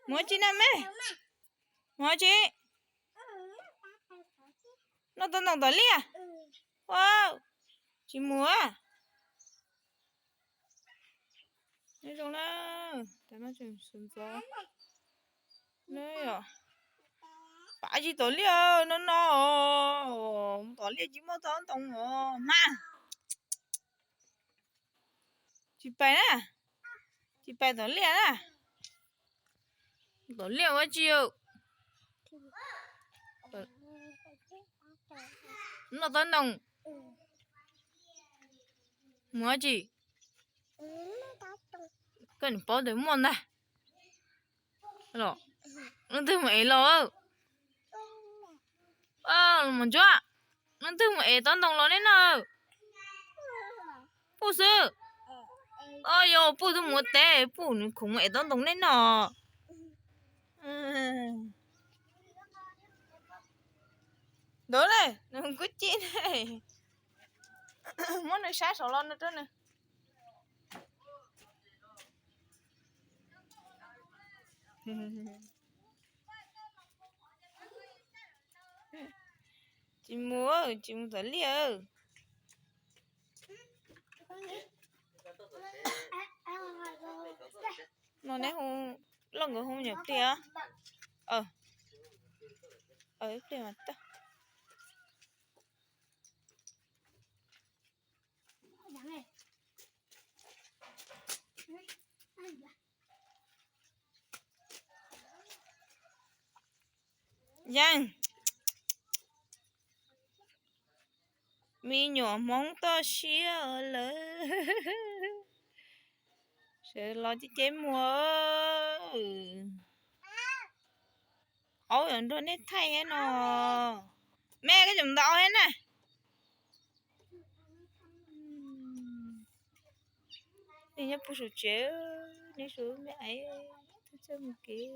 Mus tsi na me? Mus tsi? Noj tob ntoos tom liaj? Ua, tsis mus. Nyob zoo na, tas no tseem sawv ntxov. Pab tsis tom liaj no no. Tom liaj tsis muaj tob ntoos os mas. Tsis pais na, tsis pais tom liaj na. Tom liaj ua tsi? Noj tob ntoos. Mus tsi? Koj nim paub tias muaj ntag. Leej twg mus ev los? Los Ntsuab, leej twg mus ev tob ntoos los neb noj? Puj xwb. Yog Puj twb mus ua teb, Puj nws khoom mus ev tob ntoos neb noj. Ntawd ne, nws kub ci ne. Muab nws saib saud los nws rau nws. Tsis mus, tsis mus tom liaj. No neb hu, Lauj nkawd hu me nyuam pliag. Ib pliag mas tag. Yeej, me nyuam Hmoob toj siab lawm. Sawv los ceb ceb muag. Aub yuav nrog nej thaij thiab no. Me koj tseem ntawd thiab na. Nej nyob puag saum tsev, nej saum me aiv, txawj mus kev.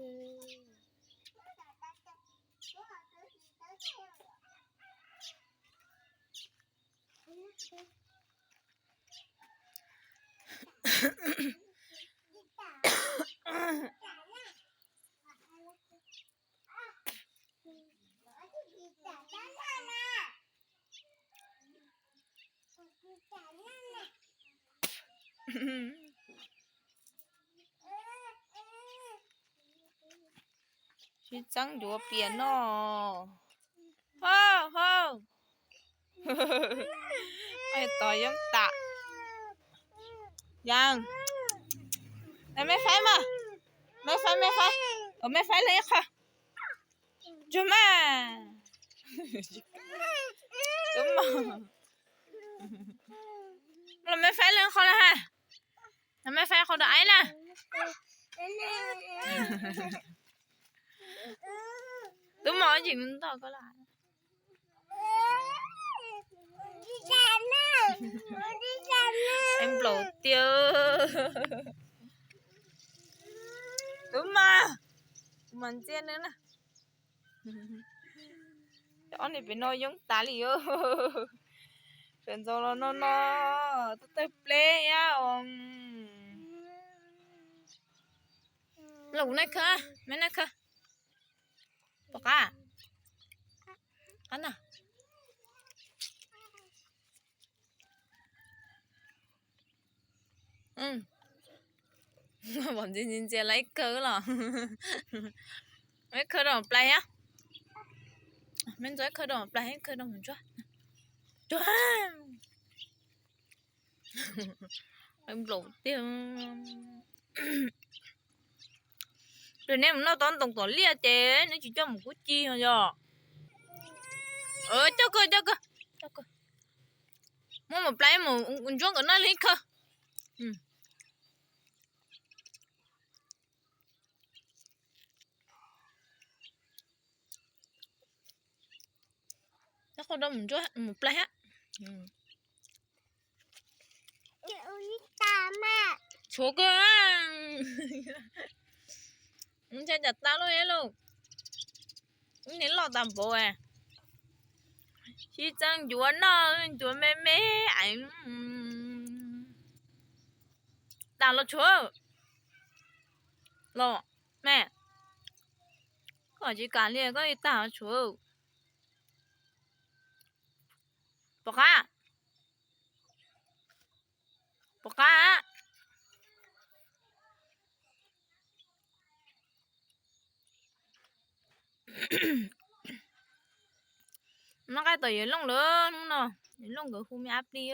Sib txeeb ncuav pias no. Ho, ho. Tos yoob tas. Yeej, me faib mas, me faib, me faib, me faib leej ib qho. Tsuag mas, los me faib leej qho na ha. Los me faib qho rau aib na. Tub mos, tsis ntog koj lawm. Nplaum tiag. Tub mas, kuv mas ntxiab neb na. Ob niag pem no yoob tas li. Sawv ntxov los no no, tawg tawg pleb thiab os. Los kuv naj khawb, me naj khawb. Pom qab, qab na. Pom ntxias ntxias ntxias lawv ib khawb los. Ib khawb rau plais thiab. Me ntxuav ib khawb rau plais, ib khawb rau mus ntsuab. Ntsuab. Nplaum tiag. Ces neb mus noj tob ntoos tom liaj ces neb tsis coj mus kub ci yog. Coj kawg, coj kawg, coj kawg. Muab mus plais mus ntsuab nkawd noj li ib khawb. Coj kawg rau mus ntsuab mus plais thiab. Tshuav kawg. Ntshai tsam tas loj lauj. Ib niag loj tas npaum. Sib txeeb ncuav noj, ncuav me me. Tas los tshuav. Los me. Tsis kam li koj li tag tshuav. Pom qab. Pom qab. Noj nqaij tom Yawg Looj lawm hnub no. Yawg Looj nkawd hu me ab plig.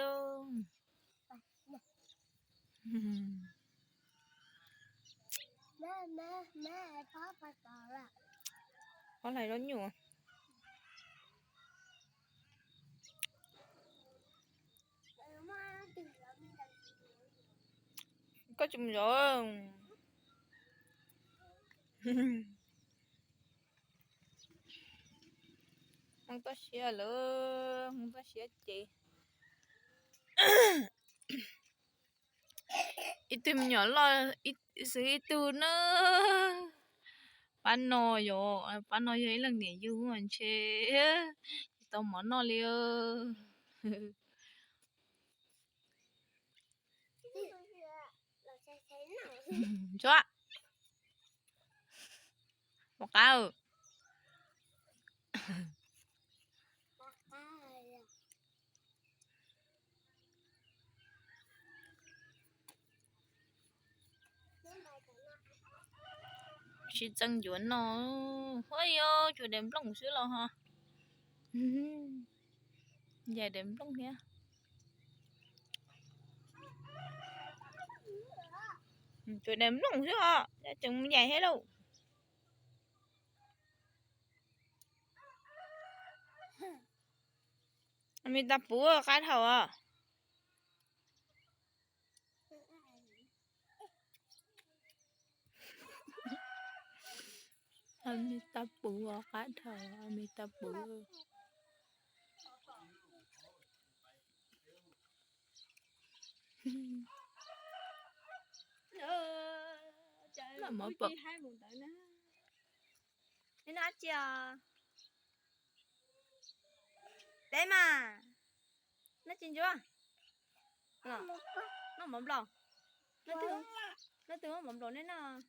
Ob hlais zaub nyuj. Koj tsis mus zov. Hmoob toj siab lawm, Hmoob toj siab ces ib tug me nyuam loj xwb ib tug na. Pab no yog, pab no yog ib leeg niam yug ntshe tsis tau mov noj li. Ntsuab. Pom qab. Sib txeeb ncuav noj. Huaj yog tsuas daim nplooj xwb los ho. Yam daim nplooj thiab. Tsuas daim nplooj xwb os, tseem mus yaim thiab lauj. Me tag puv qab dhau os. Me tag puv qab dhau, me tag puv. Mov pom. Noj dab tsi os? Peb mas. Noj tsis ntsuab. Noj mov nplaum. Leej twg muab mov nplaum neb noj?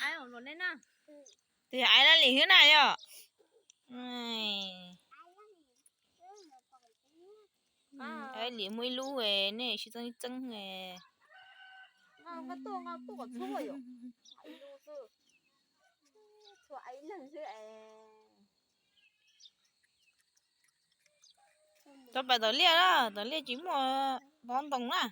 Ais mov nplaum neb noj. Tus yog Ais Laj Lim xwb na yog. Ais Laj Lim muaj ib lub, nej sib txeeb ib txeeb. Tau pais tom liaj na, tom liaj tsis muaj pob ntoo na.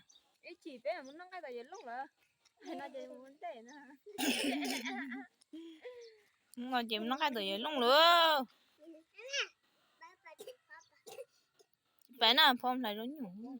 Hnub no ces noj nqaij tom Yawg Looj lawm. Tsis pais na, phob hlais zaub nyuj.